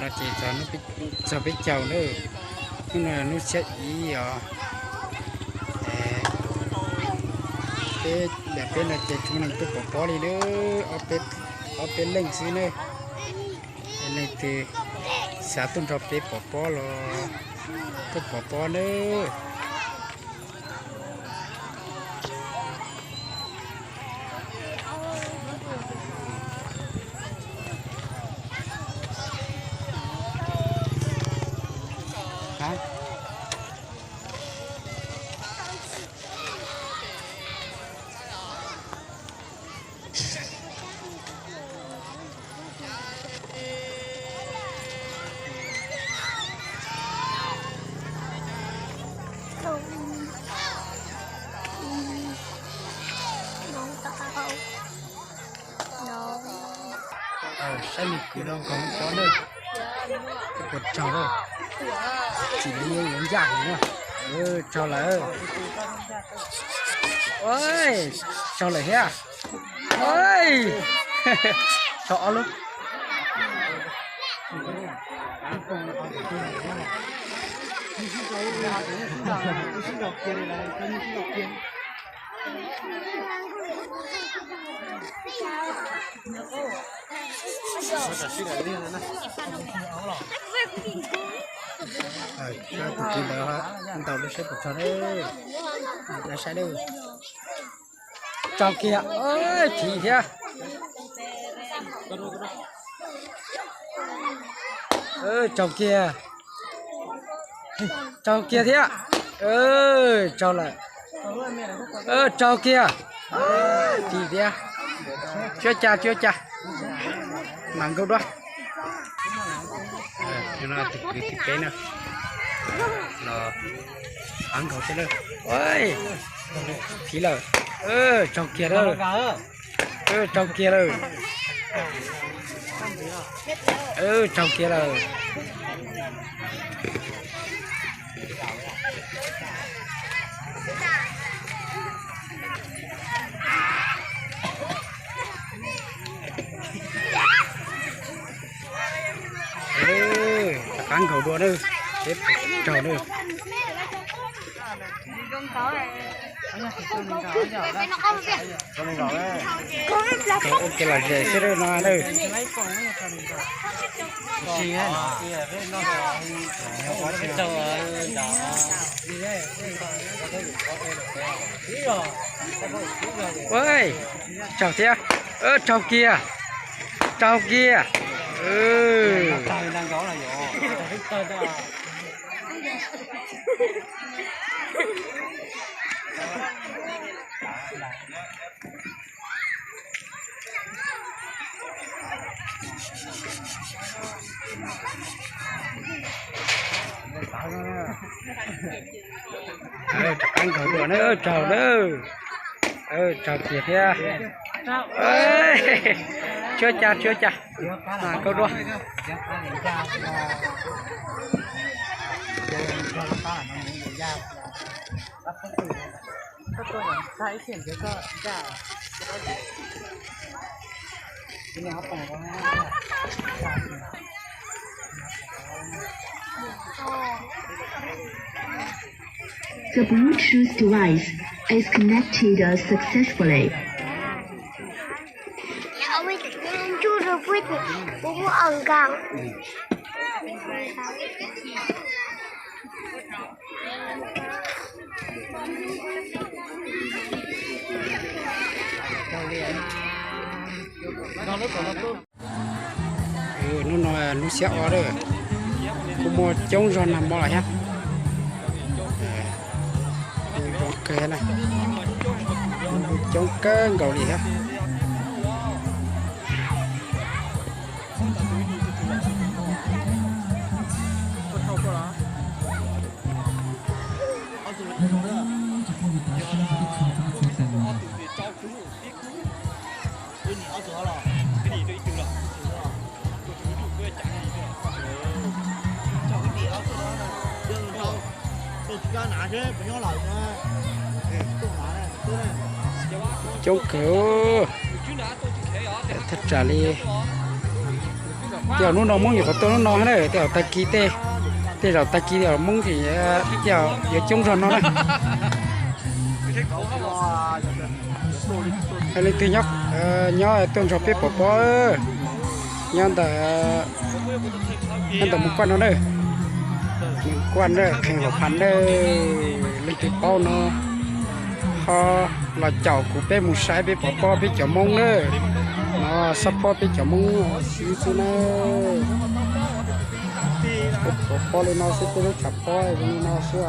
Ces txog peb caug na, hnub no hnub xiab ib os. Peb, peb no ces tsis muaj neeg tuaj pov pob li na, ob peb leej xwb na. Leej twg xav tuaj nrog peb pov pob los tuaj pov pob na. Saib me kwv no nkaug pob na, puas raug lawm, tsis li yuav ncaj heev na. Raug lawm, raug lawm thiab. Raug ob lub. Tus kwv ntawd ntaus lub siab pus rog na, saib na. Raug kiag, phim thiab. Raug kiag, raug kiag thiab. Raug lawm, raug kiag, phim thiab. Tsuab ca, tsuab ca, mam nkaug dua. Tus kwv tij peb na, los av nkaug thiab lawm. Phim lawm, raug kiag lawm, raug kiag lawm, raug kiag lawm. Rov qab nkaus dua na, peb raug na. Ua ke lom zem xwb no na. Raug thiab, raug kiag, raug kiag. Rov qab nkaus dua na, raug na. Raug kiag thiab. Tsuab ca, tsuab ca. Mas koj dua. The Bluetooth device is connected successfully. Hnub no hnub xiab ob lawm, kuj muaj coob zog nag hmo lawm thiab. Zoo kawg na, coob kawg nkaus li thiab. Coob kawg, thaj tsam li Tej zaum hnub no Hmoob nyuam qhuav tuaj hnub no na, tej zaum tag kis tej, tej zaum tag kis tej zaum Hmoob ces tej zaum yuav coob zog no na. Leej twg nyob tuaj nrog peb pov pob, nyob ntawm, nyob ntawm Moos Kuaj no na, Moos Kuaj na, qhee Huam Phas na, leej twg paub no ho los caum kuv peb mus saib peb pov pob peb cov Hmoob na, no support peb cov Hmoob xwb xwb na. Peb pov pob li no xwb, peb lub tshav pob li no xwb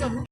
lawm.